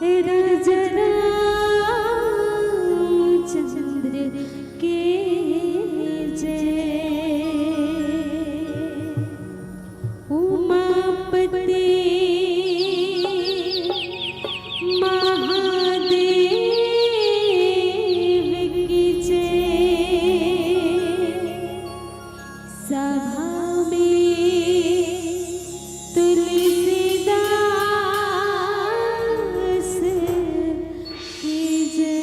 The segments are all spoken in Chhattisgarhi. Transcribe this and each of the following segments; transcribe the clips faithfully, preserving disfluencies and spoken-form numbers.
राजा रामचंद्र के जय। उमापति महादेव की जय। सभा में तुलसीदास की जय।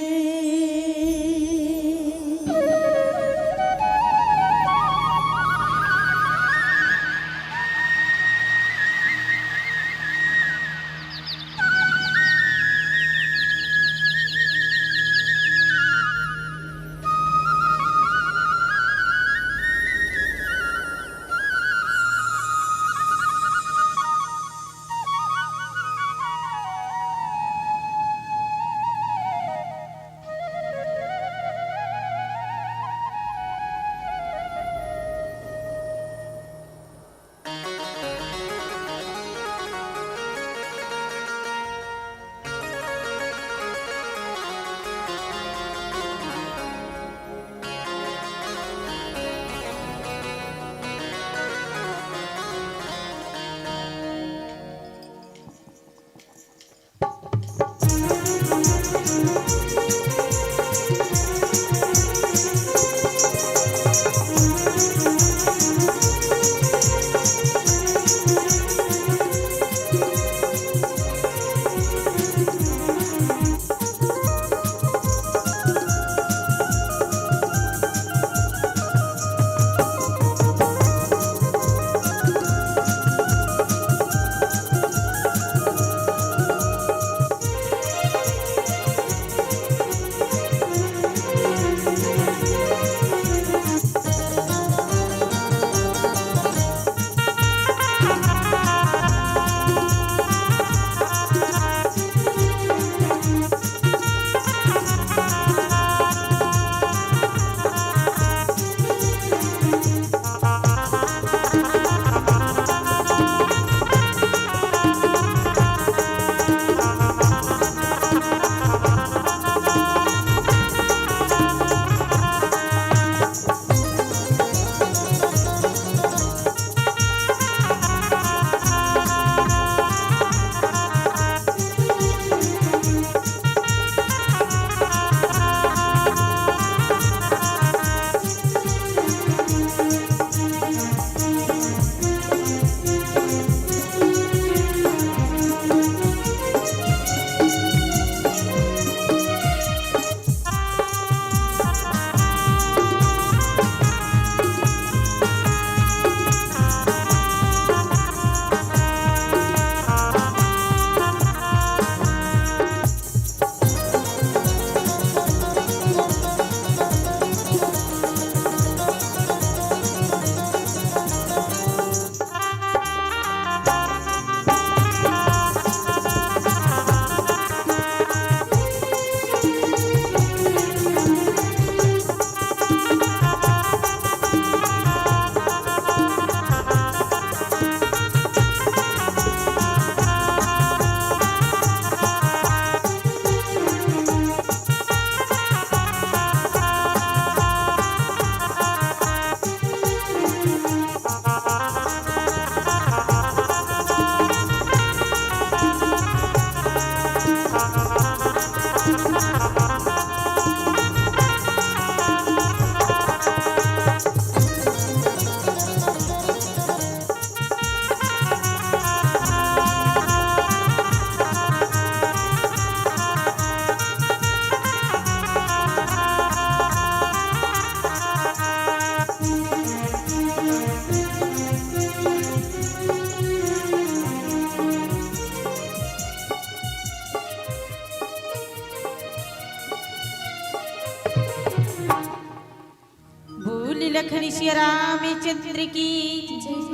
बोल लखन सिया रामचंद्र की,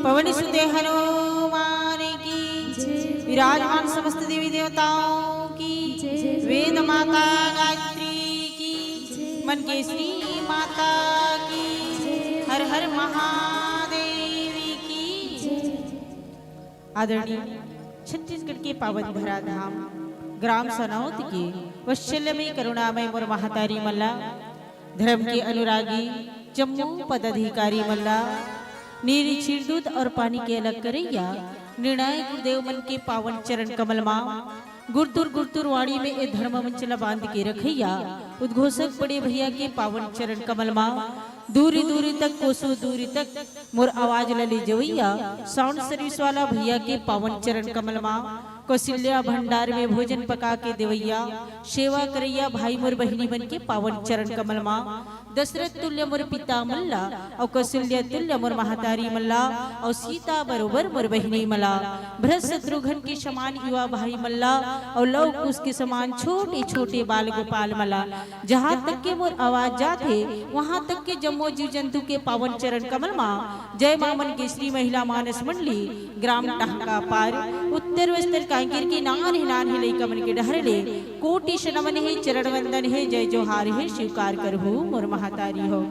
पवन सुत हनुमान की, विराजमान समस्त देवी देवताओं की, वेद माता गायत्री की, मंगेश्वरी माता की, हर हर महादेव की। आदरणीय छत्तीसगढ़ के पावन धरा धाम ग्राम सनौत के वत्सल्यमय करुणामय मोर महतारी मन ला, धर्म के अनुरागी जम्मो पदाधिकारी मन ला, नीरी छिरदूत और पानी के अलग करइया निर्णायक गुरुदेव मन के पावन चरण कमल मा, गुरतुर गुरतुर वाणी में ए धर्म मंच ला बांध के रखइया उद्घोषक बड़े भैया के पावन चरण कमल मा, दूरी दूरी तक, कोसों दूरी तक मोर आवाज ला ले जवइया साउंड सर्विस वाला भैया के पावन चरण कमल मा, कौशल्या भंडार में भोजन पका के देवइया सेवा करइया भाई मोर बहिनी मन के पावन चरण कमल मा, दशरथ तुल्य मोर पिता मन ला, अउ कौशल्या तुल्य मोर महतारी मन ला, अउ सीता बरोबर मोर बहिनी मन ला, भरत शत्रुघ्न के समान युवा भाई मन ला, अउ लव कुश के समान छोटे छोटे बाल गोपाल मन ला, जहाँ तक के मोर आवाज जाथे, वहाँ तक के जम्मो जीव जंतु के पावन चरण कमल मा, जय माँ मंगेशरी महिला मानस मंडली, ग्राम टहका पार, उत्तर बस्तर कांकेर के नान्हे नान्हे लइका मन के डहर ले कोटि से नमन हे, चरण वंदन हे, जय जोहार हे, स्वीकार करहु मोर महतारी हो।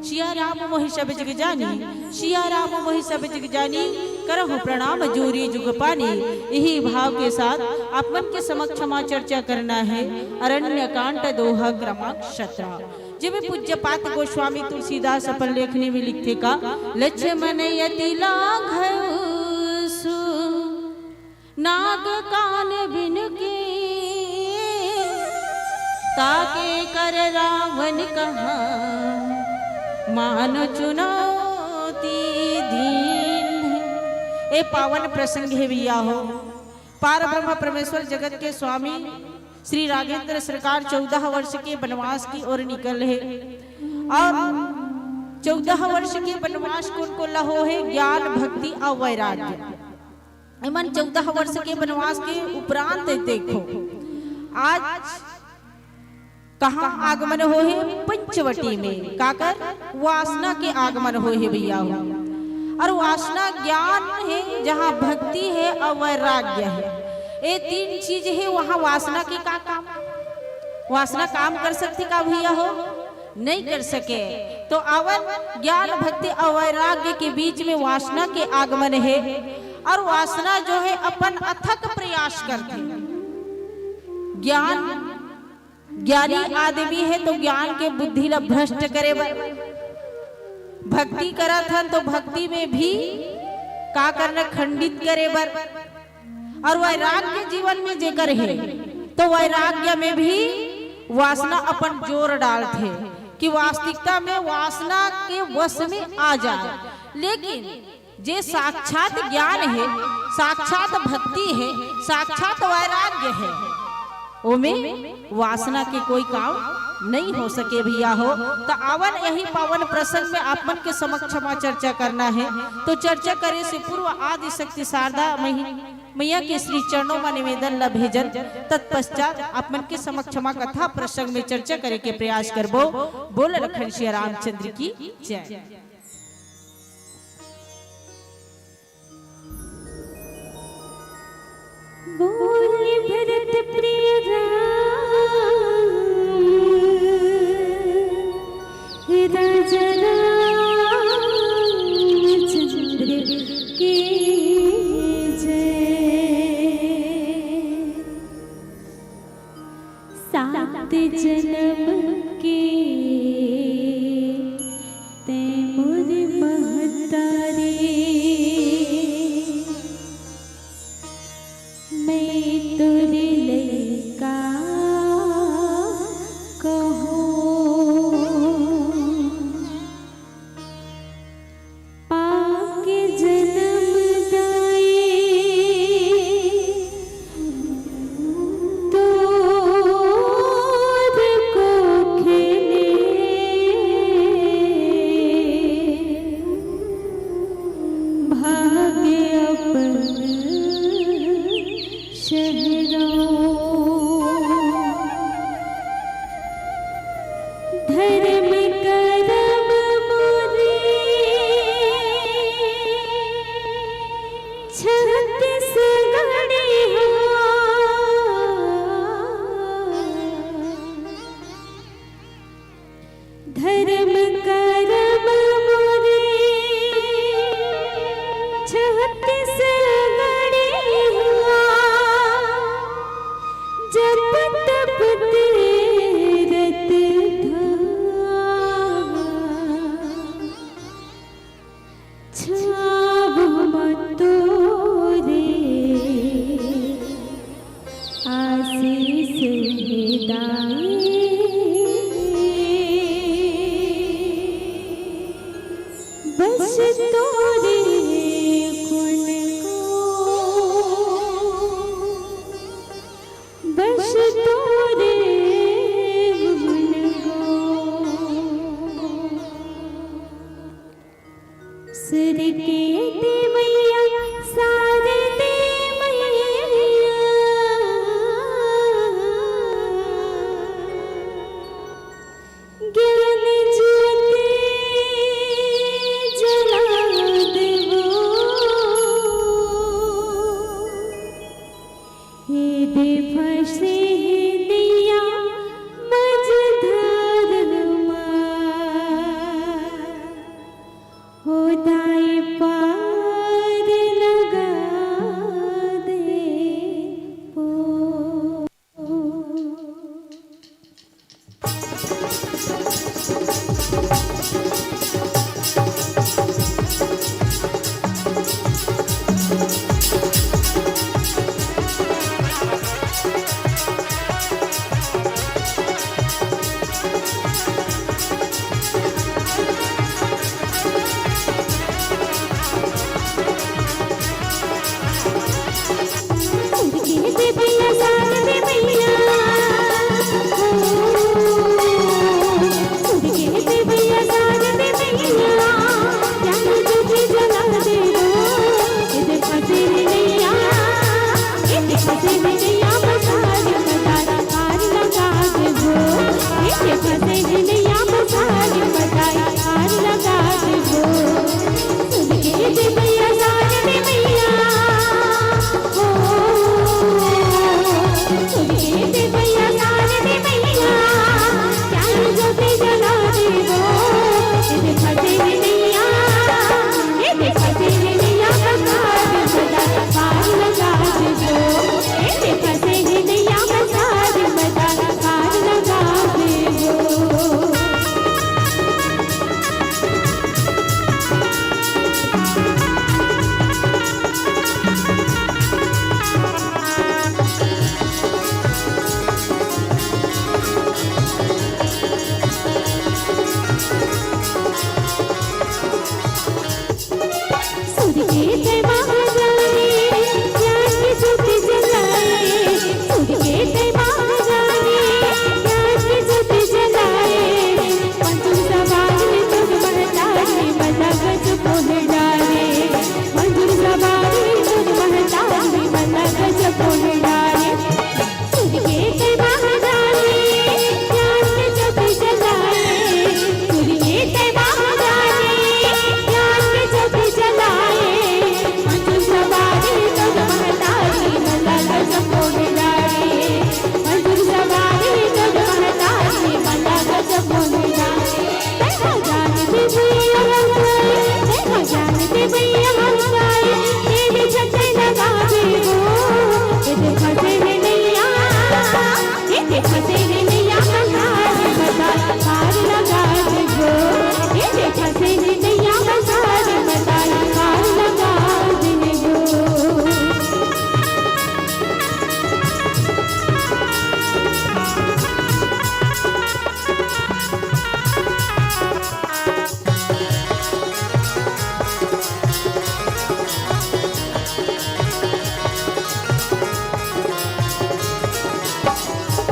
सिया राम मोहि सब जग जानी, सिया राम मोहि सब जग जानी, करहु प्रणाम जोरी जुग पानी। यही भाव के साथ आप मन के समक्ष मा चर्चा करना हे अरण्य कांड दोहा क्रमांक सत्रह, जेमे पूज्यपात गोस्वामी तुलसीदास अपन लेखनी में लिखथे का, लक्ष्मण यति लाघव सु नाग कान बिनु कीन, ताके कर रावण कहा मानो चुनौती दीन। ए पावन प्रसंग हे भैया हो, पार ब्रह्म परमेश्वर जगत के स्वामी श्री राघेंद्र सरकार चौदह वर्ष के वनवास की ओर निकल हे, और चौदह वर्ष के वनवास कोन कोन ला हो हे? ज्ञान, भक्ति और वैराग्य। एमन चौदह वर्ष के वनवास के उपरांत देखो, आज कहाँ आगमन हो हे? पंचवटी में। काकर? वासना के आगमन हो हे भैया हो। और वासना ज्ञान हे, जहाँ भक्ति हे और वैराग्य हे, ये तीन चीज हे, वहाँ वासना के का काम? वासना काम कर सकथे का भैया हो? नहीं कर सके। तो अवन ज्ञान, भक्ति और वैराग्य के बीच में वासना के आगमन हे, और वासना जो हे अपन अथक प्रयास करथे। ज्ञान, ज्ञानी आदमी हे तो ज्ञान के बुद्धि ला भ्रष्ट करे बर, भक्ति करत हन तो भक्ति में भी का करना, खंडित करे बर। और वैराग्य जीवन में जेकर हे तो वैराग्य में भी वासना अपन जोर डालथे कि वास्तविकता में वासना के वश में आ जाए। लेकिन जे साक्षात ज्ञान हे, साक्षात भक्ति हे, साक्षात वैराग्य हे, ओमे वासना के कोई काम नहीं हो सके भैया हो। त अवन यही पावन प्रसंग में आप मन के समक्ष मा चर्चा करना हे। तो चर्चा करे से पूर्व आदि शक्ति शारदा मही-, मैया के श्री चरणों मा निवेदन ला भेजन, तत्पश्चात आप मन के समक्ष मा कथा प्रसंग में चर्चा करे के प्रयास करबो। बोल लखन सिया रामचंद्र की जय। बोल भरत प्रिय राम, राजा रामचंद्र की जय। सात जन्म के तैं मोर महतारी, मैं तोर लइका कहूँ। पाके जनम दाई तोर कोख ले, भाग्य अपन सहरो। धर्म करम मोरे छत्तीसगढ़ी हो। धर्म करम मोरे छत्तीसगढ़ी हुआ। दे फंसे हे नैया मझधार मा, हो दाई पार लगा दे ओ।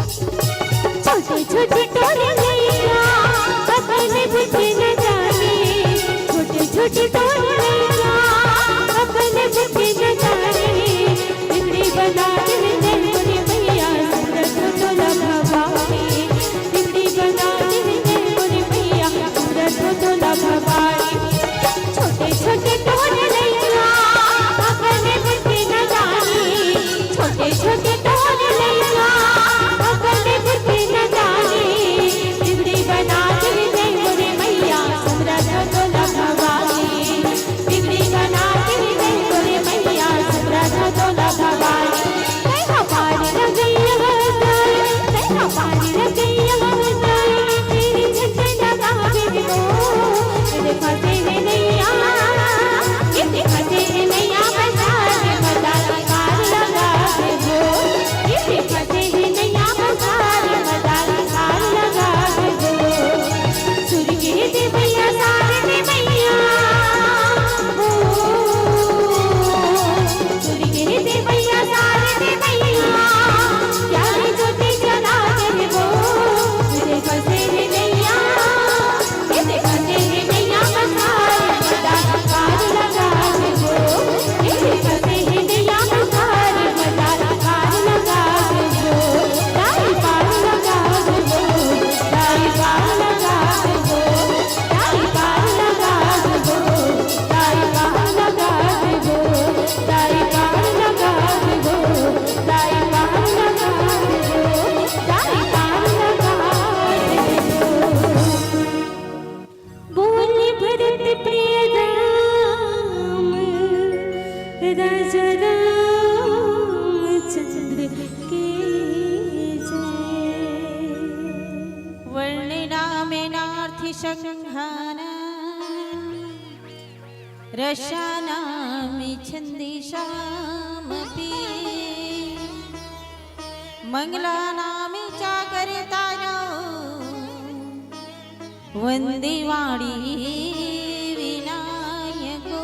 छोटे छोटे टोरे लइका अपने बुद्धि न जाने, छोटे छोटे टोरे लइका अपने बुद्धि न जाने। बिगड़ी बना दे मोरे भैया सूरत को तोला भवानी, बिगड़ी बना दे मोरे भैया सूरत को तोला भवानी। छोटे छोटे टोरे लइका अपने बुद्धि न जाने, छोटे छोटे टोरे लइका अपने बुद्धि न जाने। यशानामि छन्दिशामपि मङ्गलानामि चाकर्तारौ वन्दे वाणी विनायको।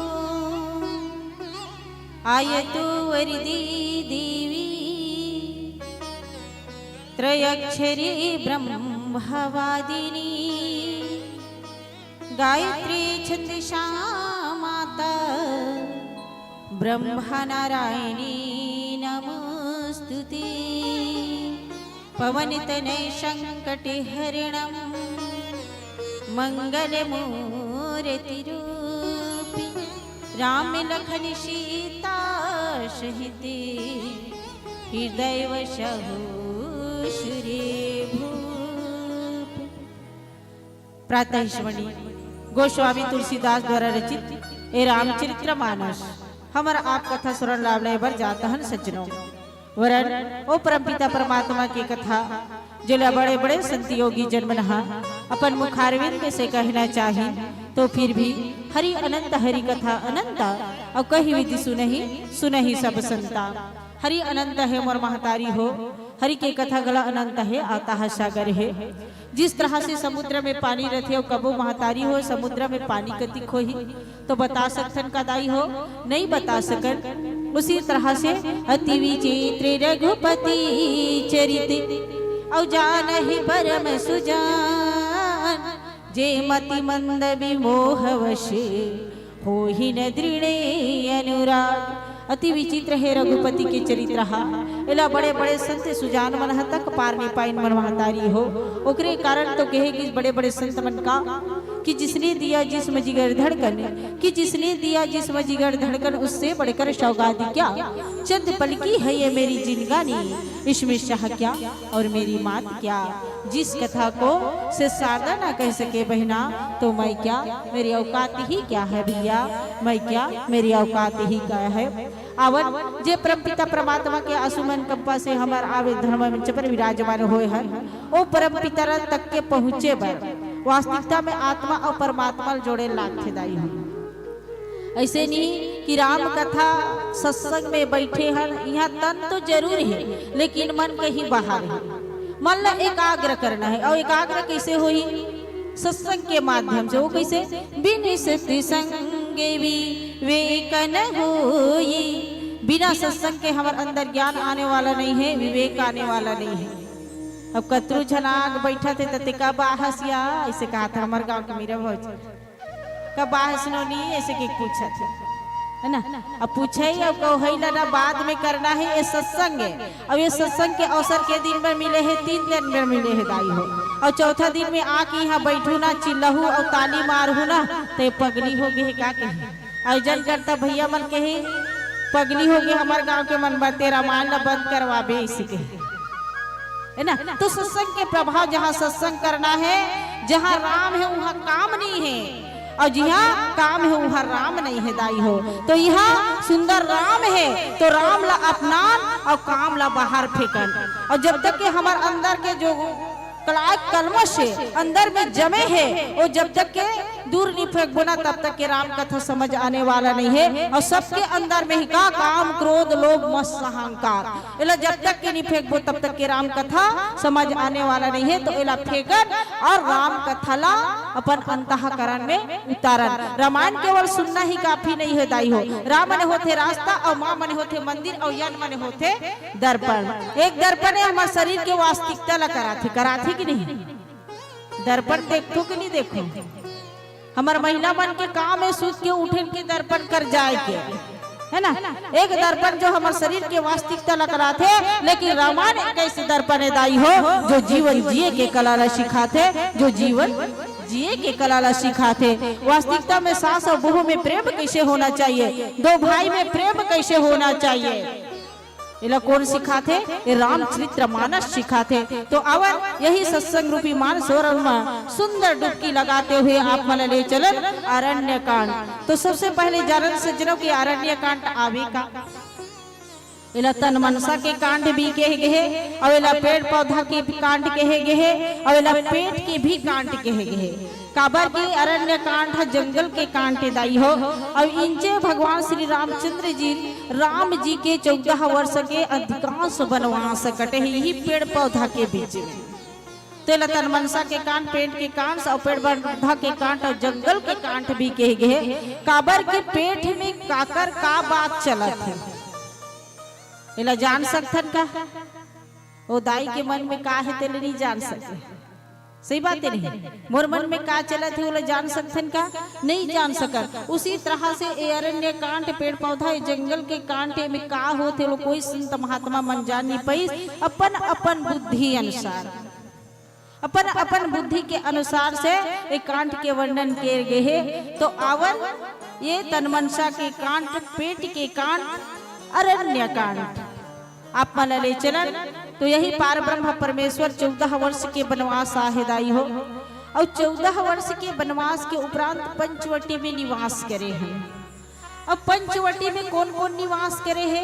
आयतु वरदे देवी त्रयक्षरी ब्रह्मवादिनी। गायत्री छन्दसा माता ब्रह्मनारायणी नमोऽस्तु ते। पवनतनयसङ्कटहरणं मङ्गलमूर्तिरूपी राम लखन सीता सहिते हृदय वसहु सुरे भूप। प्रातः स्मरणी गोस्वामी तुलसीदास द्वारा रचित ए रामचरित्र मानस हमर आप कथा सुरन लावले बर जात हन सज्जनों। वरन ओ परमपिता परमात्मा के कथा, जेला बड़े-बड़े संत योगी जन मन ह अपन मुखारविंद में से कहना चाही, तो फिर भी हरि अनंत, हरि कथा अनंत, अउ कहि विधि सुनहि, सुनहि सब संता। हरि अनंत हे मोर महतारी हो, हरि के कथा घला अनंत हे, अथाह सागर हे। जिस तरह से समुद्र में पानी रथे अउ कबो महतारी हो समुद्र में पानी कतिक होही, तो बता सकथन का दाई हो? नहीं बता सकन। उसी तरह से अति विचित्र रघुपति चरित, अउ जानहि परम सुजान, जे मति मंद विमोह वश होहि न दृढ़े अनुराग। अति विचित्र हे रघुपति के चरित्र हा। एला बड़े-बड़े संत सुजान मन ह तक पार नहीं पाइन मोर महतारी हो। ओकरे कारण तो कहे कि बड़े-बड़े संत मन का कि जिसने दिया जिस्म जिगर धड़कन, कि जिसने दिया जिस्म जिगर धड़कन, उससे बढ़कर सौगात क्या? चंद पल की है ये मेरी जिंदगानी, इसमें शाह क्या और मेरी मात क्या? जिस कथा को से शारदा ना कह सके बहिना, तो मैं क्या, मेरी औकात ही क्या है भैया, मैं क्या, मेरी औकात ही क्या है। आवन जे परमपिता परमात्मा के आंसू मन कंपा से हमर आवे धर्म मंच पर विराजमान होए हन, ओ परमपिता तक के पहुँचे बर वास्तविकता में आत्मा अउ परमात्मा ल जोड़े लागथे दाई हो। ऐसे नहीं कि राम कथा सत्संग में बैठे हन, यहाँ तन तो जरूर है, लेकिन मन कहीं बाहर है। मन ला एकाग्र करना है, और एकाग्र कैसे होई? सत्संग के माध्यम से। वो कैसे? बिन सत्संग विवेक न होई। बिना सत्संग के हमर अंदर ज्ञान आने वाला नहीं है, विवेक आने वाला नहीं है। अब कतरू झन आग बैठा थे, त तेका बाहस या, ऐसे कहा था हमर गांव के मीरा भौजी। कब बाहस नोनी ऐसे के पूछा थे, है ना? अब पूछे, अब कहो है ना, ना, बाद में करना है, ये सत्संग है। अब ये सत्संग के अवसर के दिन में मिले है, तीन दिन में मिले है दाई हो। और चौथा दिन में आके यहाँ बैठू ना, चिल्लाहू और ताली मारहू ना, ते पगली हो गए है, का कहे? और जन करता भैया मन के ही पगली हो गए, हमारे गांव के मन बते रामायण ला बंद करवाबे, इसी के, है ना? तो सत्संग के प्रभाव, जहाँ सत्संग करना है, जहाँ राम है, वहाँ काम नहीं है, और जहाँ काम है, वहाँ राम नहीं है दाई हो। तो यहाँ सुंदर राम है, तो राम ला अपनान और काम ला बाहर फेंकन। और जब तक कि हमारे अंदर के जो कलाय कलमश है, अंदर में जमे है, वो जब तक के दूर नहीं फेंकबो ना, तब तक के राम कथा समझ आने वाला नहीं है। और सबके अंदर में ही का काम, क्रोध, लोभ, मोह, अहंकार, एला जब तक के नहीं फेंकबो, तब तक के राम कथा समझ आने वाला नहीं है। तो एला फेंकन और राम कथा ला अपन अंतःकरण में उतारन। रामायण केवल सुनना ही काफी नहीं है दाई हो। रा मने होथे रास्ता, और मा मने होथे मंदिर, और यन मने होथे दर्पण। एक दर्पण है, हमारे शरीर के वास्तविकता ला कराथे, कराथे कि नहीं? दर्पण देखो कि नहीं देखो? हमार महिला मन के काम है सुत के उठन के दर्पण कर जाए के, है ना? एक दर्पण जो हमार शरीर के वास्तविकता ला कराथे, लेकिन रामायण एक ऐसे दर्पण है दाई हो, जो जीवन जिए के कला ला सिखाथे, जो जीवन जिए के कला ला सिखाथे। वास्तविकता में सास और बहू में प्रेम कैसे होना चाहिए, दो भाई में प्रेम कैसे होना चाहिए, एला कोन सिखाथे? ए रामचरित्र मानस सिखाथे। तो आवन यही सत्संग रूपी मानस सरोवर म सुंदर डुबकी लगाते हुए आप मन ले चलन अरण्य कांड। तो सबसे पहले जानन सज्जनों कि अरण्य कांड आवे का? एला तन मनसा के कांड भी कहे गे हे, अउ एला पेड़ पौधा के भी कांड कहे गे हे, अउ एला पेट के भी कांड कहे गे हे। काबर के अरण्य कांड ह जंगल के कांड ए दाई हो। अउ इंचे भगवान श्री रामचंद्र जी, राम जी के चौदह वर्ष के अधिकांश वनवास कटे हे इही पेड़ पौधा के बीच में। तेला तन मनसा के कांड, पेट के कांड अउ पेड़ पौधा के कांड अउ जंगल के कांड भी कहे गे हे। काबर के पेट में काकर का बात चलत हे, एला जान सकथन का? ओ दाई के मन में का हे, तेला नहीं जान सके। सही बात हे नहीं? मोर मन में का चलत हे, ओला जान सकथन का? नहीं जान सकत। उसी तरह से ए अरण्य कांड, पेड़ पौधा, ए जंगल के कांड, एमे का होथे, ओला कोई संत महात्मा मन जान नहीं पाइस। अपन अपन बुद्धि अनुसार, अपन अपन बुद्धि के अनुसार से ए कांड के वर्णन किए गए हे। तो आवन, ये तन मनसा के कांड, पेट के कांड, अरण्य कांड, आप मन ला ले चलन। तो यही पार ब्रह्म परमेश्वर चौदह वर्ष के वनवास आहे दाई हो। अउ चौदह वर्ष के वनवास के उपरांत पंचवटी में निवास करे हे। अब पंचवटी में कौन कौन निवास करे हे?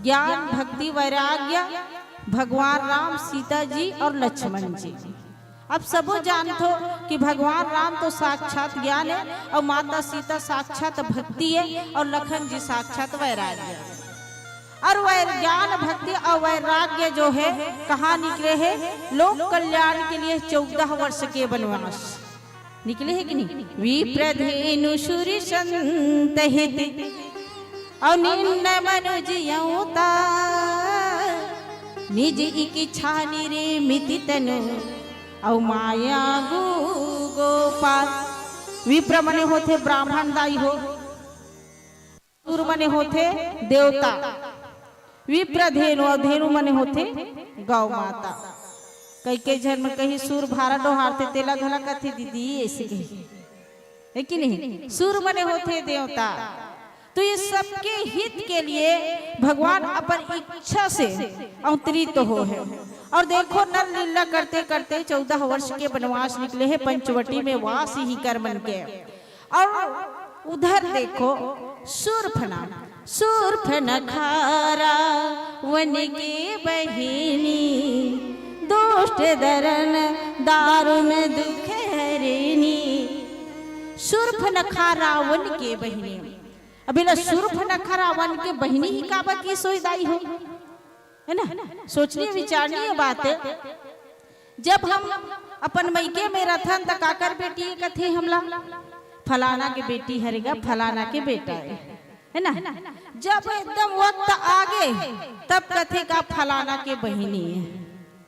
ज्ञान, भक्ति, वैराग्य, भगवान राम, सीता जी अउ लक्ष्मण जी। अब सबो जानथो कि भगवान राम तो साक्षात ज्ञान हे अउ माता सीता साक्षात भक्ति हे अउ लखन जी साक्षात वैराग्य हे। अउ वै-, ज्ञान, भक्ति अउ वैराग्य जो हे, कहाँ निकले हे? लोक कल्याण के लिए चौदह वर्ष के वनवास निकले हे कि नहीं? विप्रधेनु सुर संत हित अउ निन्न मनुज अवतार, निज इच्छा निर्मित तनु अउ माया गो गोपाल। विप्र मने होथे ब्राह्मण दाई हो, सुर मने होथे देवता, विप्र धेनु, अउ धेनु मने होथे गौ माता। कई कई झन मन कही सुर भारा डोहारथे, तेला घला कथे दीदी, ऐसे कही, हे कि नहीं? सुर मने होथे देवता। तो ये सबके हित के लिए भगवान अपन इच्छा से अवतरित हो हे। अउ देखो, नर लीला करते करते चौदह वर्ष के वनवास निकले हे, पंचवटी में वास ही कर मन के। अउ उधर देखो, शूर्पणखा, शूर्पणखा रावन के बहिनी, दुष्ट दरन दारुन दुख हरिनी। शूर्पणखा रावन के बहिनी। अब एला शूर्पणखा रावन के बहिनी ही काबर किहिस ओ दाई हो? हे ना? सोचनीय विचारणीय बात हे। जब हम अपन मइके में रथन, त काकर बेटी हे कथे हमला? फलाना के बेटी हरे गा, फलाना के बेटा हे, हे ना? जब एकदम वक्त आगे, तब कथे का फलाना के बहिनी हे,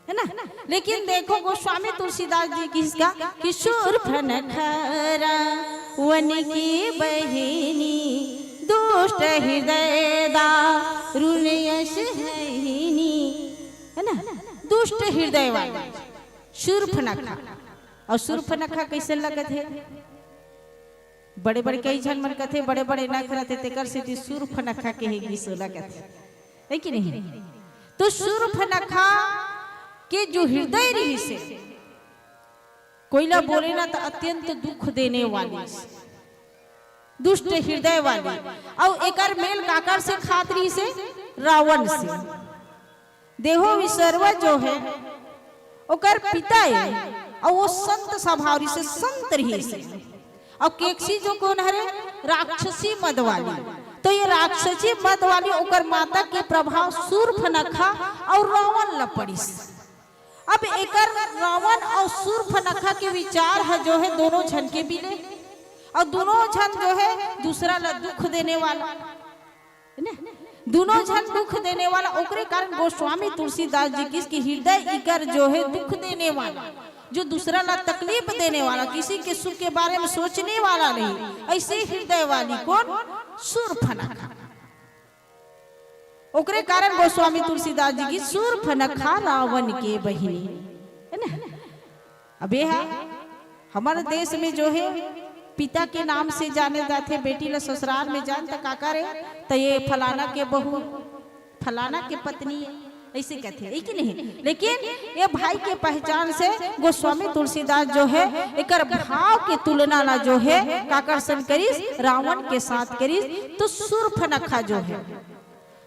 हे ना? लेकिन देखो, गोस्वामी तुलसीदास जी किहिस का कि शूर्पणखा रावन के बहिनी, दुष्ट हृदय दारुन अस हहिनी, हे ना? दुष्ट हृदय वाली शूर्पणखा। अउ शूर्पणखा कइसे लगत हे? बड़े बड़े कई झन मन कथे, बड़े बड़े नख रथे, तेकर सेती शूर्पणखा कहे गिस ओला कथे, हे कि नहीं? तो शूर्पणखा के जो हृदय रिहिस हे, कोई ला बोले ना, त अत्यंत दुख देने वाली, दुष्ट हृदय वाली। अउ एकर मेल काकर से खात रिहिस हे? रावन से। देहो विसर्वा जो हे, ओकर पिता हे, अउ ओ संत स्वभाव रिहिस हे, संत रिहिस हे। अउ केकसी जो कोन हरे? राक्षसी मद वाली। तो ये राक्षसी मद वाली, ओकर माता के प्रभाव शूर्पणखा अउ रावन ल पड़िस। अब एकर रावन अउ शूर्पणखा के विचार ह जो हे, दोनों झन के मिले, अउ दोनों झन जो हे, दूसरा ल दुख देने वाला, हे ना? दोनों झन दुख देने वाला। ओकरे कारण गोस्वामी तुलसीदास जी किहिस कि हृदय इकर जो हे दुख देने वाला, जो दूसरा ला तकलीफ देने वाला, किसी के सुख के बारे में सोचने वाला नहीं, ऐसे हृदय वाली कोन? शूर्पणखा। ओकरे कारण गोस्वामी तुलसीदास जी किहिस शूर्पणखा रावन के बहिनी, हे ना? अब ये हा हमर देश में जो हे, पिता के नाम से जाने जाथे, बेटी ला ससुराल में जान त काकर हे, त ये फलाना के बहू, फलाना के पत्नी हे, ऐसे कथे, हे कि नहीं? लेकिन ये भाई के पहचान से गोस्वामी तुलसीदास जो हे, एकर भाव के तुलना ला जो हे, काकर संग करिस? रावन के साथ करिस। तो शूर्पणखा जो हे,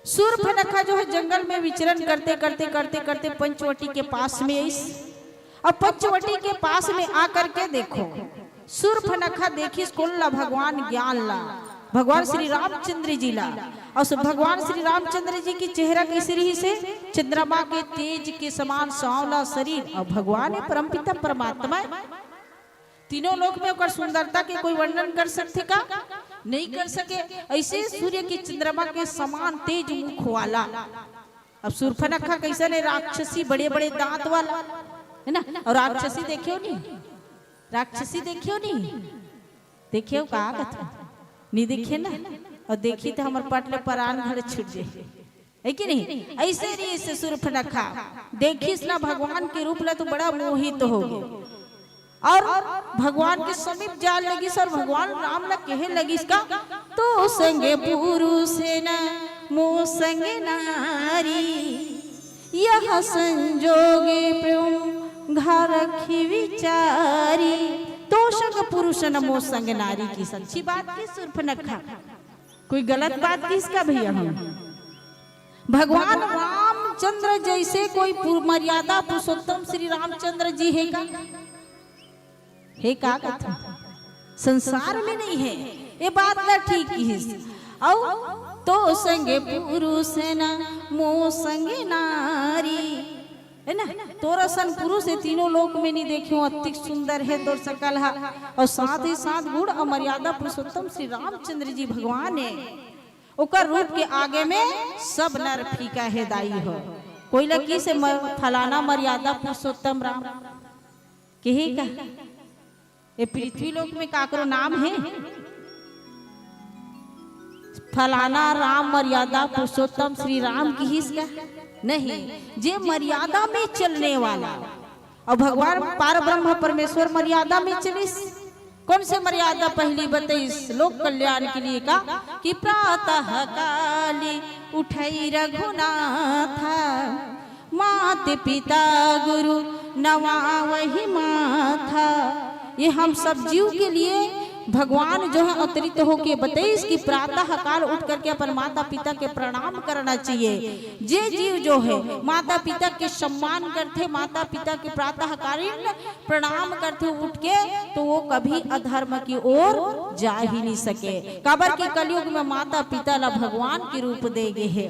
शूर्पणखा जो हे, जंगल में विचरण करते, करते, करते, करते पंचवटी के पास में आइस। अब पंचवटी के पास में आकर के देखो, सूर्पनखा देखिस कोन ला? भगवान ज्ञान ला, भगवान श्री रामचंद्र जी ला। और सु-, भगवान श्री रामचंद्र जी के चेहरा कइसे रहिसे? चंद्रमा के तेज के समान सांवला शरीर। और भगवान हे परमपिता परमात्मा हे। तीनों लोक में ओकर सुंदरता के कोई वर्णन कर सकथे का? नहीं कर सके। ऐसे सूर्य के चंद्रमा के समान तेज मुख वाला। अब सूर्पनखा कइसन हे? राक्षसी, बड़े-बड़े दांत वाला, हे ना? और राक्षसी देखे हो नहीं? राक्षसी देखे हो नहीं? देखे हो का कथे? नहीं देखे ना? और देखी तो हमर पट ले परान घड़ छूट जाए, हे कि नहीं? ऐसे रहिसे सूर्पनखा, देखिस ना भगवान के रूप ला तो बड़ा मोहित हो गे। और भगवान के समीप जान लगिस और भगवान राम ला कहे लगिस का, "तो संग पुरुष न मो संग नारी, यह संजोगे प्रभु घर रखी विचारी।" तो संग पुरुष न मो संग नारी, की सच्ची बात की सूर्पनखा, कोई गलत बात किहिस का भैया? हम भगवान रामचंद्र जैसे कोई पुर-, मर्यादा पुरुषोत्तम श्री रामचंद्र जी हे का? हे का कथे? संसार में नहीं हे। ये बात ला ठीक किहिस। अउ तो संग पुरुष न मो संग नारी, हे ना? तोर असन पुरुष ये तीनों लोक में नहीं देखे हो, अतिक सुंदर हे तोर सकल हा। और साथ ही साथ गुण और मर्यादा पुरुषोत्तम श्री रामचंद्र जी भगवान हे, ओकर रूप के आगे में सब नर फीका हे दाई हो। कोई ला किहिसे म-, फलाना मर्यादा पुरुषोत्तम राम, कहे का? ये पृथ्वी लोक में काकरो नाम हे? फलाना राम मर्यादा पुरुषोत्तम श्री राम किहिस का? नहीं, जे मर्यादा में चलने वाला। और भगवान पार ब्रह्म परमेश्वर मर्यादा में चलिस। कौन से मर्यादा? पहली बतइस लोक कल्याण के लिए का, कि प्रातः काली उठई रघुनाथा, मात पिता गुरु नवावहि माथा। ये हम सब जीव के लिए भगवान जो है अवतरित होके बतइस कि प्रातः काल उठ करके अपन माता पिता के प्रणाम करना चाहिए। जे जीव जो है माता पिता के सम्मान करथे, माता पिता के प्रातःकालीन प्रणाम करथे उठ के, तो वो कभी अधर्म की ओर जा ही नहीं सके। काबर कि कलयुग में माता पिता ला भगवान के रूप दे गे हे।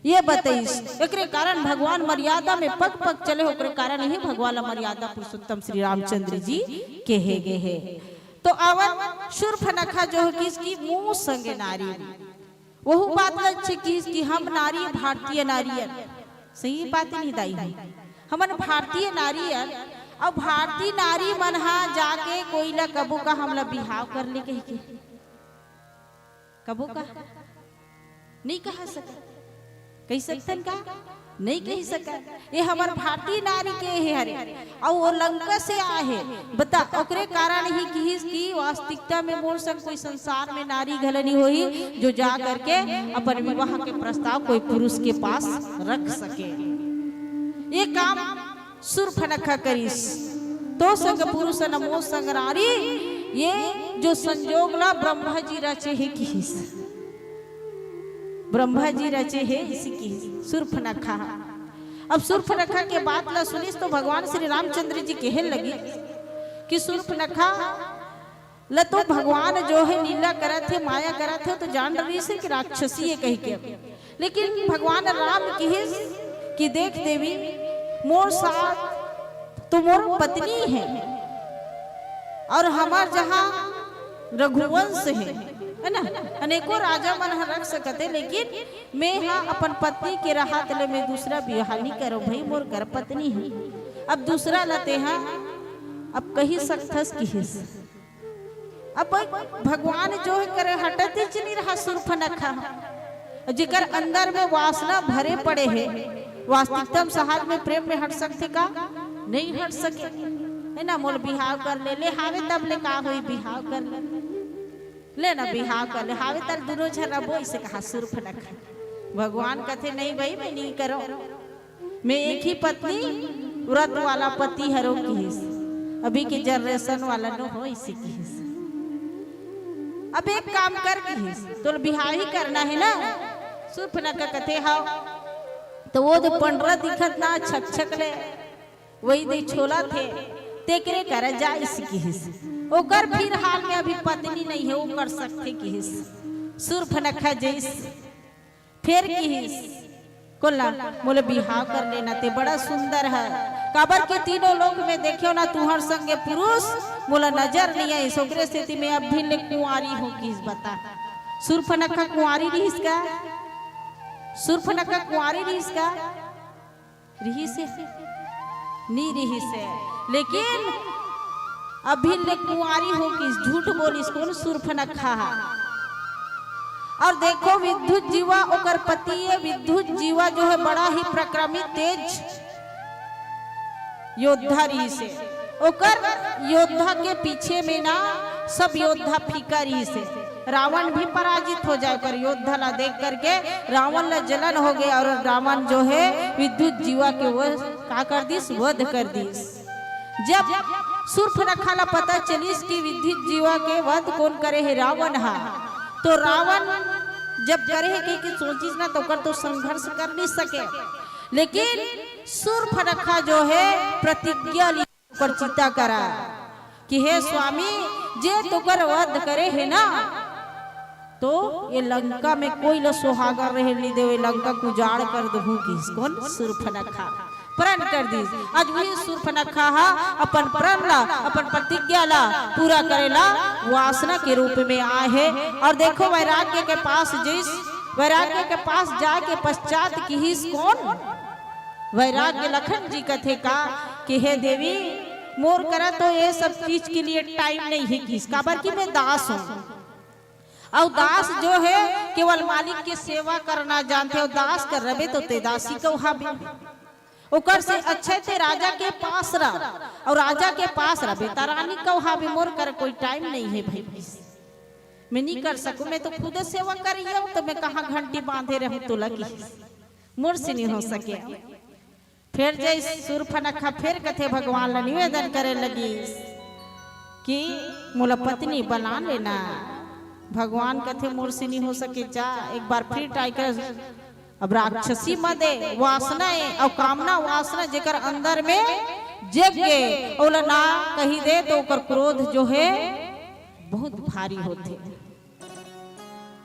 ये बतइस, एकरे कारण भगवान मर्यादा में पग पग चले, ओकरे कारण ही भगवान ला मर्यादा पुरुषोत्तम श्री रामचंद्र जी कहे गे हे। तो अवन शूर्पनखा जो हे किहिस कि मो संग नारी, वहू बात ला अच्छे किहिस कि हम नारी, भारतीय नारी अन। सही बात नहीं दाई हे? हमन भारतीय नारी अन, अउ भारतीय नारी मन हा जाके कोई ला कबो का हमला बिहाव कर ले कहिके? कबो का? नहीं कहा सका। कहि सकथन का? नहीं कहि सका। ये हमर भारतीय नारी के हे हरे, अउ वो लंका से आए हे। बता, ओकरे कारण ही किहिस कि वास्तविकता में मोर संग कोई संसार में नारी घला नहीं होही, जो जा करके अपन विवाह के प्रस्ताव कोई पुरुष के पास रख सके। ये काम शूर्पनखा करिस। तो संग पुरुष न मो संग नारी, ये जो संजोग ला ब्रह्मा जी रचे हे किहिस। ब्रह्मा जी रचे हे इसी किहिस शूर्पनखा। अब शूर्पनखा के बात ला सुनिस तो भगवान श्री रामचंद्र जी कहे लगिस कि शूर्पनखा ल तो भगवान जो हे लीला करत हे, माया करत हे, तो जान रहिस हे कि राक्षसी हे कहिके। लेकिन भगवान राम किहिस कि देख देवी, मोर साथ तो मोर पत्नी हे अउ हमर जहाँ रघुवंश हे, हे ना, अनेकों राजा मन ह रख सकत हे, लेकिन मैं हा अपन पत्नी के रहत ले मैं दूसरा बियाह नहीं करों भई, मोर घर पत्नी हे। अब दूसरा ला तेहा अब कहि सकथस किहिस। अब भगवान जो हे करे हटत ही नहीं रहा शूर्पनखा। जेकर अंदर में वासना भरे पड़े हे, वास्तविकता में साथ में प्रेम में हट सकथे का? नहीं हट सके, हे ना? मोला बिहाव कर ले, ले हावे तब ले का होई, बिहाव कर ले, ले ना बिहाव कर ले, हावे तब दूनों झन रबो, इसे कहा शूर्पनखा। भगवान कथे, नहीं भई, मैं नहीं करों। मैं एक ही पत्नी, व्रत वाला पति हरों किहिस, अभी के generation वाला नो हो इसे किहिस। अब एक काम कर किहिस, तोला बिहाव ही करना हे ना? शूर्पनखा कथे हव, तो वो दे पंडरा दिखत ना छक छक ले, वही दे छोला थे, तेकरे करा जाइस किहिस। ओकर फिर हाल में अभी पत्नी नहीं है, वो कर सकथे किहिस। सूर्पनखा जइस, फेर किहिस, "कोन ला, मोला बिहाव कर लेना, ते बड़ा सुंदर है, काबर के तीनों लोक में देखेव ना तुहर संगे पुरुष, मोला नजर नहीं आइस, ओकरे सेती मैं अभी ले कुंवारी हूँ," किहिस। बता, सूर्पनखा कुंवारी रिहिस का? सूर्पनखा कुंवारी रिहिस का? रिहिस हे? नी रिहिस हे। लेकिन अभी ले कुंवारी हो किहिस, झूठ बोलिस, कोन सूर्पनखा हा? और देखो, विद्युत जीवा ओकर पति हे, विद्युत जीवा जो है बड़ा ही प्रक्रमित, तेज योद्धा रिहिस हे। ओकर योद्धा के पीछे में ना सब योद्धा फीका रिहिस हे। रावण भी पराजित हो जाए, ओकर योद्धा ला देख करके रावण ला जलन हो गए और रावण जो है विद्युत जीवा के वो का कर दिस, वध कर दिस। जब सूर्पनखा ला पता चलिस कि विद्युत जीवा के वध कोन करे हे, रावण हा, तो रावण जब करे हे कहि के सोचिस ना, तो ओकर तो संघर्ष कर नहीं सके, लेकिन सूर्पनखा जो है प्रतिज्ञा ली ओकर चिता करा कि हे स्वामी, जे तोकर वध करे हे ना, तो ये लंका में कोई ला सुहागर रहे नहीं देवे, लंका कुजाड़ कर दहूं किहिस। कोन? सूर्पनखा प्रण कर दिस। आज वही सूर्पनखा हा अपन प्रण ला, अपन प्रतिज्ञा ला पूरा करे ला वासना के रूप में आए हे। और देखो, वैराग्य के पास जइस, वैराग्य के पास जाए के पश्चात किहिस कोन? वैराग्य लखन जी कथे का कि हे देवी, मोर करा तो ये सब चीज के लिए टाइम नहीं हे किहिस, काबर कि मैं दास हूँ। अउ दास जो है केवल मालिक के सेवा करना जानथे, अउ दास कर रबे तो ते दासी कहाबे। ओकर से अच्छे ते राजा के पास रह, अउ राजा के पास रबे त रानी कहाबे। मोर कर कोई टाइम नहीं हे भाई, मैं नहीं कर सकूं, मैं तो खुद सेवा करिए हूं, तो मैं कहाँ घंटी बांधे रहूं तोला किहिस, मोर से नहीं हो सके। फेर जइस सूर्पनखा फेर कथे भगवान ला निवेदन करे लगिस कि मोला पत्नी बना लेना। भगवान कथे मोर से नहीं हो सके चा, एक बार फिर ट्राई कर। अब राक्षसी मद ए, वासना ए, अउ कामना वासना जेकर अंदर में जग गे, ओला ना कही दे तो ओकर क्रोध जो है बहुत भारी होथे।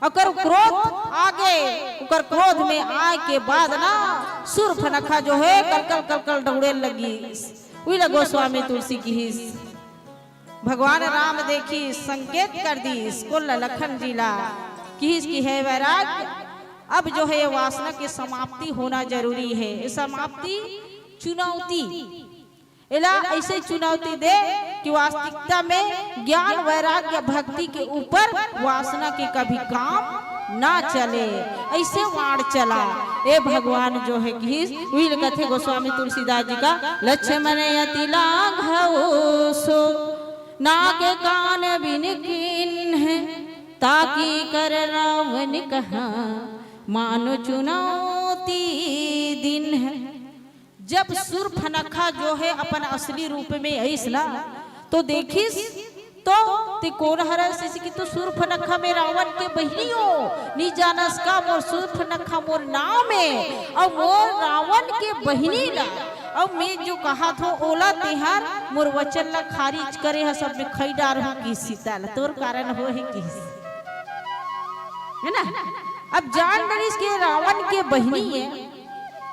ओकर क्रोध आगे, ओकर क्रोध में आए के बाद ना सूर्पनखा जो है कलकल कलकल दौड़े लगिस। उही ला गोस्वामी तुलसी किहिस, भगवान राम देखिस, संकेत कर दिस कोन ला, लखन जी ला, किहिस कि हे वैराग्य, अब जो है ये वासना की समाप्ति होना जरूरी है। ये समाप्ति, चुनौती, एला ऐसे चुनौती दे कि वास्तविकता में ज्ञान, वैराग्य, भक्ति के ऊपर वासना के कभी काम ना चले। ऐसे वाण चला। ए भगवान जो है किहिस, उही ल कथे गोस्वामी तुलसीदास जी का, "लक्ष्मण अति लाघव सो, नाक कान बिन कीन्ह, ताकी कर रावण कहा, मानो चुनौती दीन्ह।" जब सूर्पनखा जो है अपन असली रूप में आइस ना, तो देखिस, तो ते कोन हरस? इसे कि तो सूर्पनखा में रावण के बहिनी हो, नी जानस का मोर सूर्पनखा मोर नाम है, अउ मोर रावण के बहिनी ला, अउ मैं जो कहा थो ओला तेहर मोर वचन ला खारिज करे हस, अब मैं खई डारहूं किहिस सीता ला, तोर कारण हो है किहिस, है ना? अब जान डरिस के रावण के बहिनी है,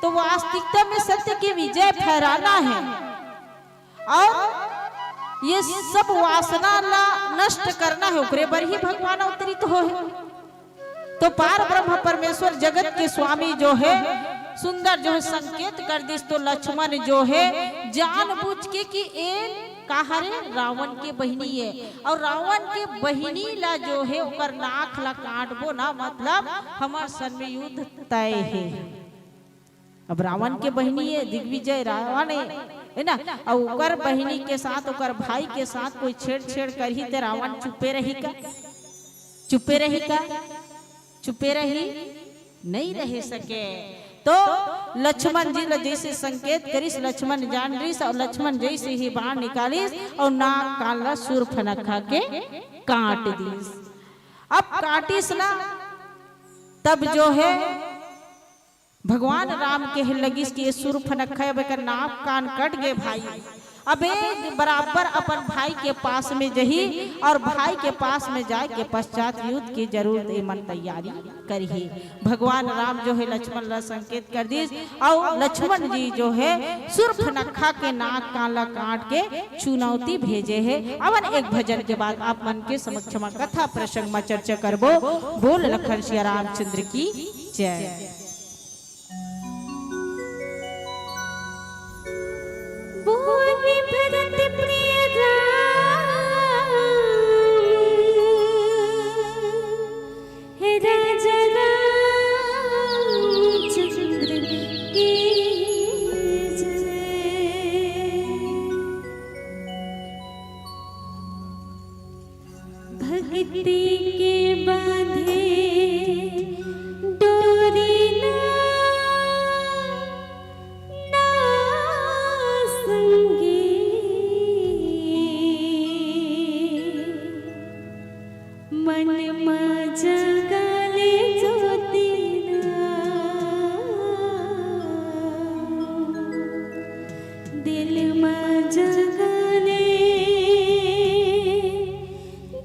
तो वास्तविकता में सत्य की विजय फहराना है और ये सब वासना ला नष्ट करना है, ओकरे बर ही भगवान अवतरित हो है। तो पार ब्रह्म परमेश्वर जगत के स्वामी जो है सुंदर जो है संकेत कर दिस, तो लक्ष्मण जो है जानबूझ के कि ए का हरे, रावण के बहिनी है और रावण के बहिनी ला जो है ओकर नाक ला काटबो ना, मतलब हमर सन में युद्ध तय है। अब रावण के बहिनी है, दिग्विजय रावण है, है ना? अउ ओकर बहिनी के साथ, ओकर भाई के साथ कोई छेड़छेड़ करही ते रावण चुप्पे रही का? चुप्पे रही का? चुप्पे रही? नहीं रह सके। तो लक्ष्मण जी ला जैसे संकेत करिस, लक्ष्मण जान रिस अउ लक्ष्मण जैसे ही बाण निकालिस अउ नाक कान ला सूर्पनखा के काट दिस। अब काटिस ना, तब जो है भगवान राम कहे लगिस कि ये सुर्पनखा, अब एकर नाक कान कट गे भाई, अब ये बराबर अपन भाई के पास में जही और भाई के पास में जाए के पश्चात युद्ध के जरूर एमन तैयारी करही। भगवान राम जो है लक्ष्मण ला संकेत कर दिस, और लक्ष्मण जी जो है सुर्पनखा के नाक कान ला काट के चुनौती भेजे है। अवन एक भजन के बाद आप मन के समक्ष म कथा प्रसंग म चर्चा करबो। बोल लखन सिया रामचंद्र की जय। बोल भरत प्रिय राम, हे राजा रामचंद्र की जय। भक्ति के बांधे डोरी ना, ना संगी, मन मा जगा ले ज्योति ना, दिल मा जगा ले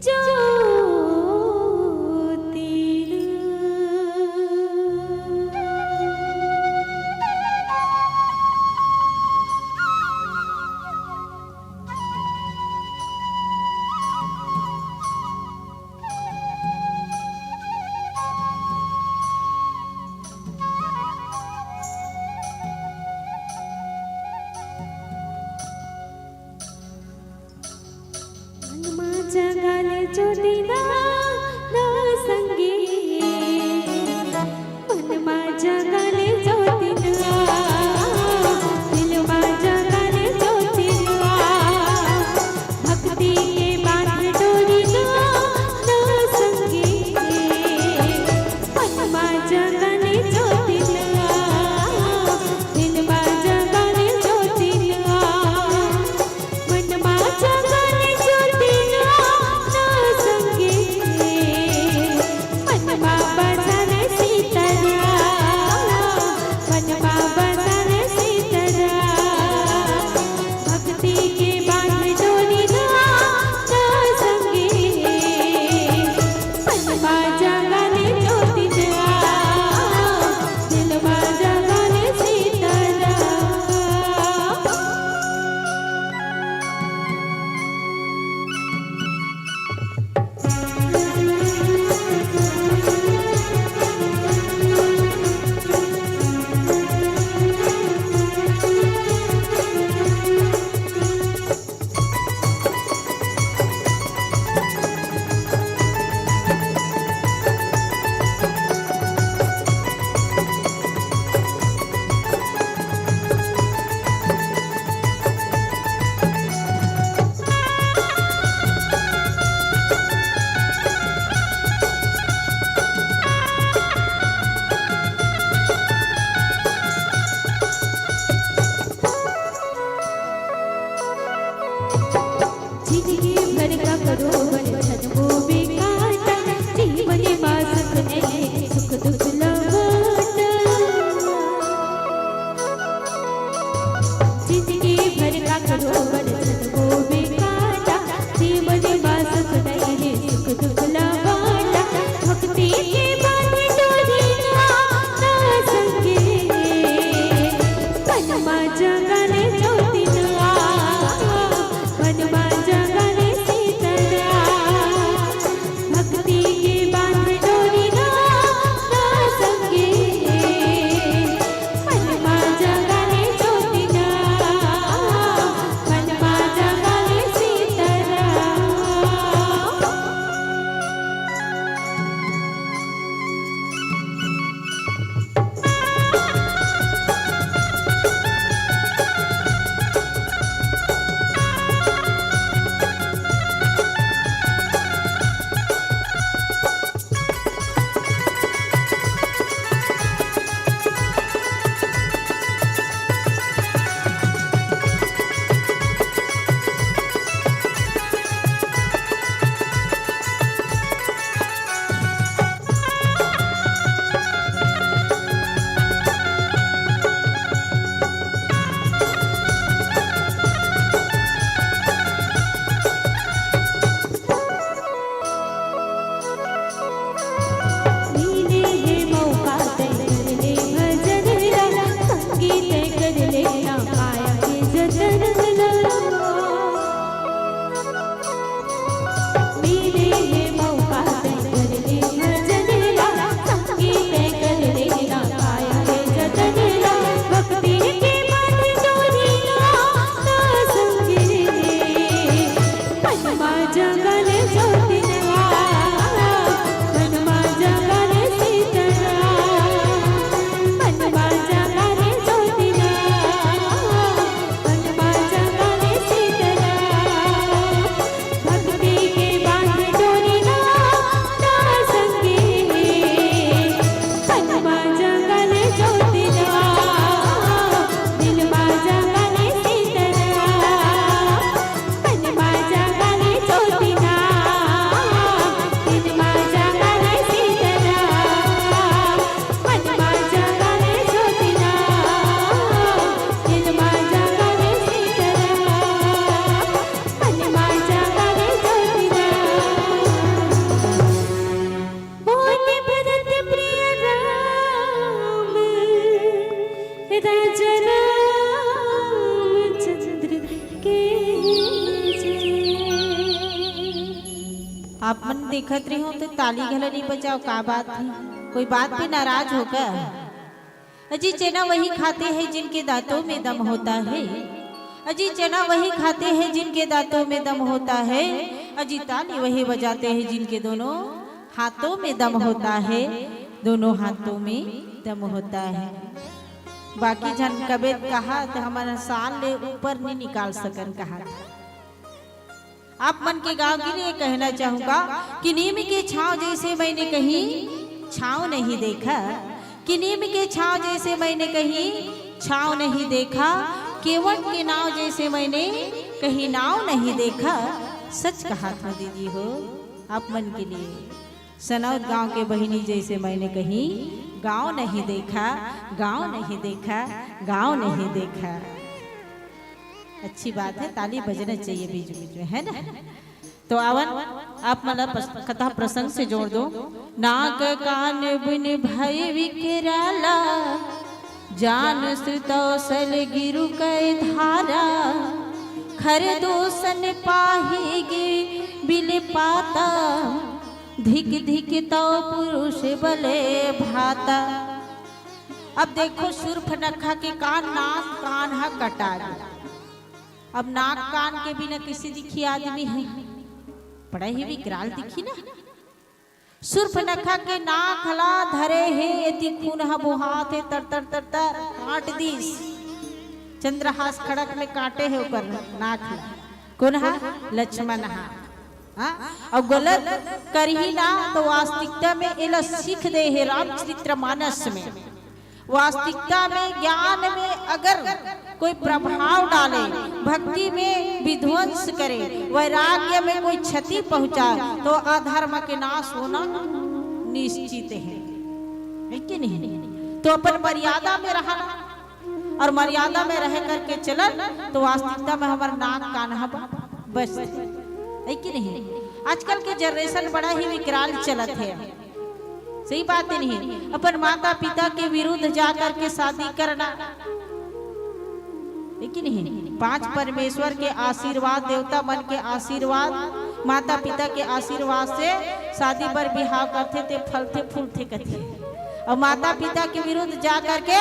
ज्योति ना। मन मा जगा ले ज्योति ना, ना संगी। मन मा जगा ले ज्योति ना, दिल मा जगा ले ज्योति ना। भक्ति के बांध डोरी ना, ना संगी। मन मा जगा ले ज्योति ना, दिल मा जगा ले ज्योति ना। मन मा जगा ले ज्योति ना, ना संगी। मन मा बसा ले सीतरा, मन मा बसा ले सीतरा। भक्ति के बांध डोरी ना, ना संगी। मन मा जगा ले ज्योति ना, दिल मा जगा ले सीतरा। जिंदगी भर का करो बंधन वो बेकाटा, जीवन मा सुख नहीं, सुख दुख लौटा। जिंदगी भर का करो बंधन वो बेकाटा, जीवन मा सुख नहीं, सुख दुख लौटा। भक्ति के बांध डोरी ना, ना संगी। मन मा जगा ले ज्योति ना, मन मा जगा ले सीतरा। भक्ति के बांध डोरी ना, ना संगी। मन मा जगा ले ज्योति ना, मन मा जगा ले सीतरा। देखत रही हूँ तो ताली घला नहीं बजाव, का बात है? कोई बात पे नाराज हो का? अजी चना वही खाते हैं जिनके दांतों में दम होता है, अजी चना वही खाते हैं जिनके दांतों में दम होता है, अजी ताली वही बजाते हैं जिनके दोनों हाथों में दम होता है, दोनों हाथों में दम होता है। बाकी झन कबे कहा तो हमन साल ले ऊपर नहीं निकाल सकन कहा। आप मन के गांव के लिए कहना चाहूंगा कि नीम के छांव जैसे मैंने कहीं छांव नहीं देखा, कि नीम के छांव जैसे मैंने कहीं छांव नहीं देखा, केवट के नाव जैसे मैंने कहीं नाव नहीं देखा। सच कहा था दीदी हो आप मन के लिए। सनौद गांव के बहिनी जैसे मैंने कहीं गांव नहीं देखा, गांव नहीं देखा, गांव नहीं देखा। अच्छी बात है, ताली बजना चाहिए बीच बीच में, है ना? तो आवन आप मन ला पस-, कथा प्रसंग से जोड़ दो। नाक कान बिन भय विकराला, जान सुतौसल गिरु कै धारा। खर दूषण पाही गे बिल पाता, धिक धिक तौ पुरुष बले भाता। अब देखो सूर्पनखा के कान, नाक कान ह कटा गे। अब नाक कान के बिना किसे दिखी आदमी है? बड़ा ही विकराल दिखी ना। सूर्पनखा के नाक ला धरे हे, एती खून ह बोहात हे, तर तर तर तर काट दिस। चंद्रहास खड़क में काटे हे ओकर नाक ला। कोन हा? लक्ष्मण हा। हाँ? अउ गलत करही ना तो वास्तविकता में एला सीख दे हे रामचरित्र मानस में। वास्तविकता में, ज्ञान में अगर कोई प्रभाव डाले, भक्ति में विध्वंस करे, वैराग्य में कोई क्षति पहुंचाए, तो अधर्म के नाश होना निश्चित है, है कि नहीं? तो अपन मर्यादा में रहना और मर्यादा में रह करके चलन, तो वास्तविकता में हमर नाक कान ह बचथे, है कि नहीं? आजकल के जनरेशन बड़ा ही विकराल चलत है। सही बात है नहीं? अपन माता पिता के विरुद्ध जा करके शादी करना, है कि नहीं? पांच परमेश्वर के आशीर्वाद, देवता मन के आशीर्वाद, माता पिता के आशीर्वाद से शादी बर बिहाव करथे, ते फलथे फूलथे कथे। और माता पिता के विरुद्ध जा करके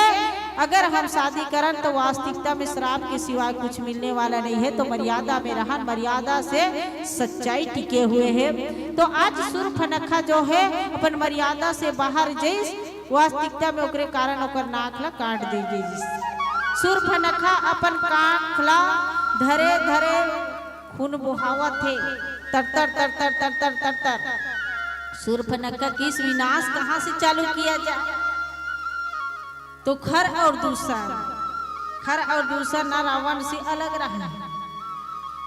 अगर हम शादी करन तो वास्तविकता में श्राप के सिवाय कुछ मिलने वाला नहीं है। तो मर्यादा में रहन, मर्यादा से सच्चाई टिके हुए है। तो आज सूर्पनखा जो है अपन मर्यादा से बाहर जइस, वास्तविकता में ओकरे कारण ओकर नाक ला काट दे गइस। सूर्पनखा अपन काख ला धरे धरे खून बोहावत हे, तर तर तर तर तर तर तर तर। सूर्पनखा किस विनाश कहाँ से चालू किया जाए? तो खर और दूषण, खर और दूषण ना रावण से अलग रहा।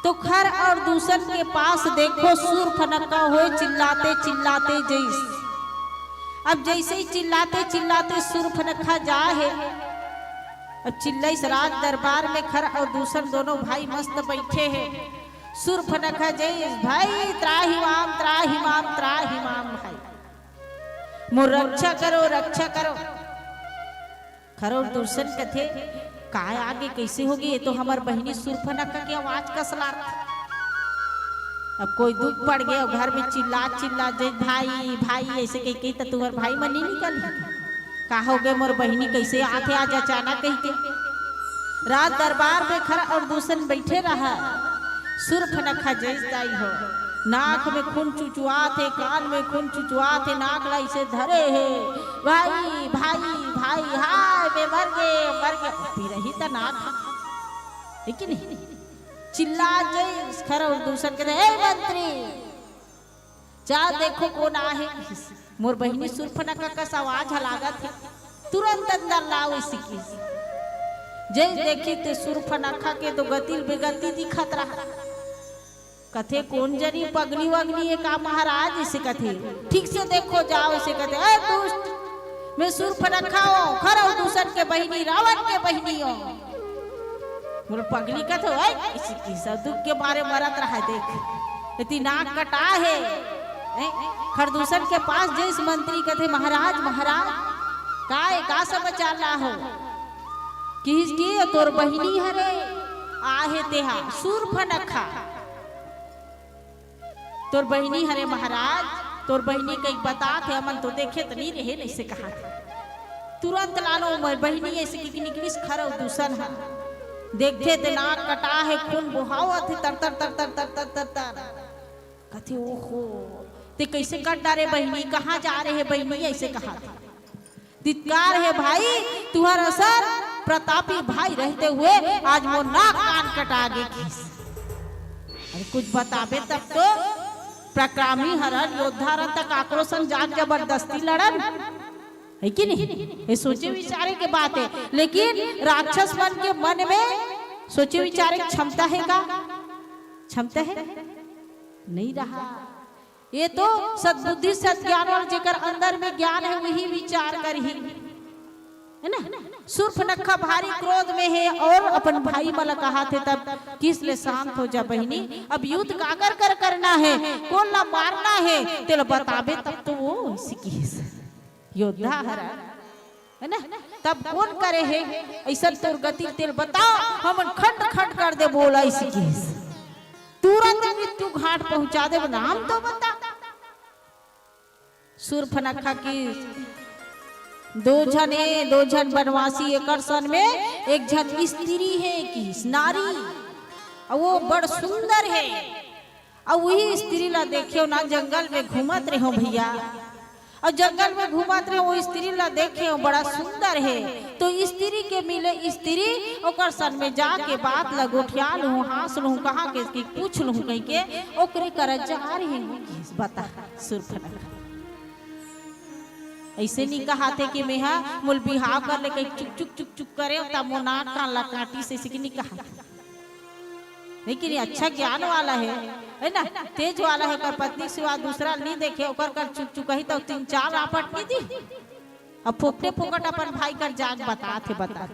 तो खर और दूषण के पास देखो सूर्पनखा होय चिल्लाते चिल्लाते जइस। अब जैसे ही चिल्लाते चिल्लाते सूर्पनखा जा है, अब चिल्लाइस राज दरबार में खर और दूषण दोनों भाई मस्त बैठे हैं। सूर्पनखा जइस, भाई त्राहि माम, त्राहि माम, त्राहि माम भाई, मोर रक्षा करो, रक्षा करो। खर और दूषण कथे, काय आगे कैसे होगे? ये तो हमर बहिनी सूर्पनखा के आवाज कस लागथे। अब कोई दुख पड़ गए और घर में चिल्ला चिल्ला जे भाई भाई ऐसे कह के तो तुम्हार भाई मन नहीं निकल। का हो गए मोर बहिनी कैसे आथे आज अचानक कह के? राज दरबार में खर और दूषण बैठे रहा। सूर्पनखा जइस दाई हो, नाक में खून चुचुआत हे, कान में खून चुचुआत हे, नाक ला इसे धरे हे, भाई भाई भाई, हाय मैं मर गे, मर गे। पिरही त नाक हे कि नहीं? चिल्ला जइस खर और दूषण के, ए मंत्री, जा देखो कोन आहे। मोर बहिनी सूर्पनखा कस आवाज ह लागत हे। तुरंत अंदर लाव इसे किस। जइस देखिस ते सूर्पनखा के तो गति बेगति दिखत रहा। कथे कोन जनी पगली वगली हे का महाराज? इसे कथे ठीक से देखो जाव। इसे कथे, ए दुष्ट, मैं सूर्पनखा हों, खर और दूषण के बहिनी, रावण के बहिनी हों। मोर पगली कथे, ए, इसे किस दुख के मारे मरत रहा देख। एती नाक कटा हे। ए, खर दूषण के पास जइस मंत्री कथे, महाराज, महाराज, का हे, का समाचार ला हो? किहिस कि तोर बहिनी हरे, आहे तेहा, सूर्पनखा। "तोर बहिनी हरे महाराज, तोर बहिनी कहीं बतात हे, हमन तो देखे त नइ रहे," अइसे कहाथे। तुरंत लानो मोर बहिनी अइसे कहिके निकलिस, खरौ दूसन ह। देखथे ते नाक कटा हे, खून बोहावत हे, तर, तर, तर। कथे, "ओहो, ते कइसे कट डारे बहिनी, कहाँ जा रहे हे बहिनी?" अइसे कहाथे। "धिक्कार हे भाई, तुहर असन प्रतापी भाई रहते हुए आज मोर नाक कान कटा गे," कहिस। अरे कुछ बताबे तब तो। पराक्रमी हरन, योद्धा हरन, त काकरो संग जाके जबरदस्ती लड़न, हे कि नहीं? ये सोचे विचारे के बात हे। लेकिन राक्षस मन के मन में सोचे विचारे के क्षमता हे का? क्षमता हे? नइ रहा। ये तो सद्बुद्धि सद्ज्ञान वाला, जेकर अंदर में ज्ञान हे, वही विचार करही, हे ना? सूर्पनखा भारी क्रोध में हे अउ अपन भाई मन ला कहाथे तब, "किस ले शांत हो जा बहिनी, अब युद्ध काकर कर करना हे, कोन ला मारना हे, तेला बताबे तब तो वो," अइसे किहिस। योद्धा हरन, हे ना? "तब कोन करे हे अइसन दुर्गति, तेला बता, हमन खंड खंड कर देबो ओला," अइसे किहिस। "तुरंत मृत्यु घाट पहुंचा देबो, नाम तो बता।" सूर्पनखा कहिस, "दो झन हे, दो झन बनवासी, एकर सन में एक झन स्त्री हे," कहिस, नारी, अउ वो बड़ सुंदर हे। अउ वही स्त्री ला देखेंव ना, जंगल में घूमत रहेंव भइया, अउ जंगल में घूमत रहेंव, वो स्त्री ला देखेंव, बड़ा सुंदर हे। तो स्त्री के मिले स्त्री, ओकर सन में जाके बात ला गोठिया लूहूं, हाँस लूहूं, कहाँ के कि पूछ लूहूं कहिके ओकरे करा जा रहेंव, कहिस। बता, सूर्पनखा अइसे नइ कहाथे कि मेंहा मोला बिहाव कर ले कहिके चुक चुक चुक चुक करेंव, त मोर नाक कान ला काटिस, अइसे कि नइ कहाथे। लेकिन ये अच्छा ज्ञान वाला हे, हे ना, तेज वाला हे, ओकर पत्नी के सिवा दूसरा नइ देखे, ओकर कर चुक चुकही त तीन चार रापट नइ दिही। अब फोकटे फोकट अपन भाई कर जाके बताथे, बता।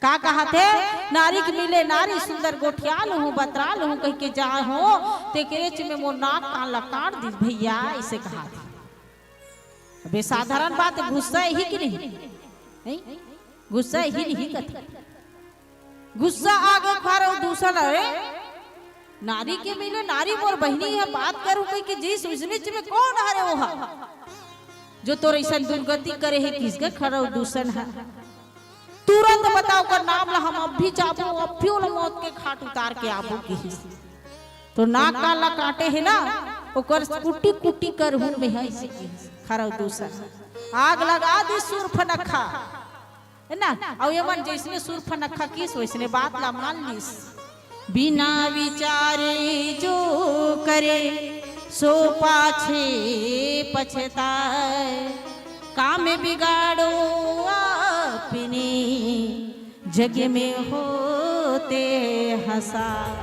का कहाथे? "नारी के मिले नारी सुंदर, गोठिया लूहूं, बतरा लूहूं कहिके जाय हों, तेकरेच में मोर नाक कान ला काट दिस भइया," अइसे कहाथे। अब ये साधारण बात हे, गुस्सा हे कि नहीं? नहीं? गुस्सा हे नहीं कथे। गुस्सा आगे खरौ दूसन, "अरे, नारी के मिले नारी मोर बहिनी हे, बात करूं कहिके जइस, उसने में कोन हरे वो हा, जो तोर अइसन दुर्गति करे हे, किसके खरौ दूसन हे? तुरंत बता ओकर नाम ला, हम अभी जाबो, अभी ओला मौत के घाट उतार के आबो," किहिस। तो नाक कान ला काटे हे ना, ओकर कुटी कुटी करहूं मेंहा, अइसे किहिस। खरौ दूसन आग लगा दिस सूर्पनखा, हे ना? अउ एमन जइसने सूर्पनखा किहिस, वइसने बात ला मान लिस। "बिना विचारे जो करे, सो पाछे पछताए, काम बिगाड़ो अपने, जग में होते हंसा।"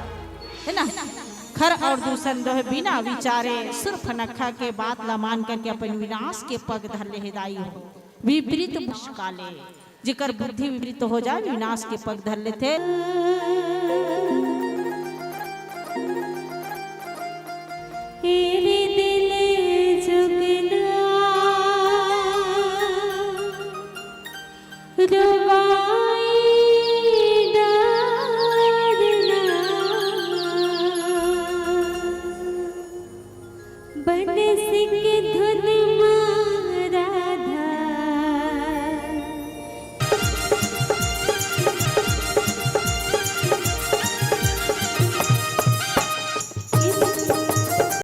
हे ना? खरौ दूसन दोहे बिना विचारे सूर्पनखा के बात ला मान करके अपन विनाश के पग धर ले हे दाई हो। विपरीत बुझ काले, जेकर बुद्धि विपरीत हो जाय, विनाश के पग धर लेथे। एरे दिल जुगना रुबा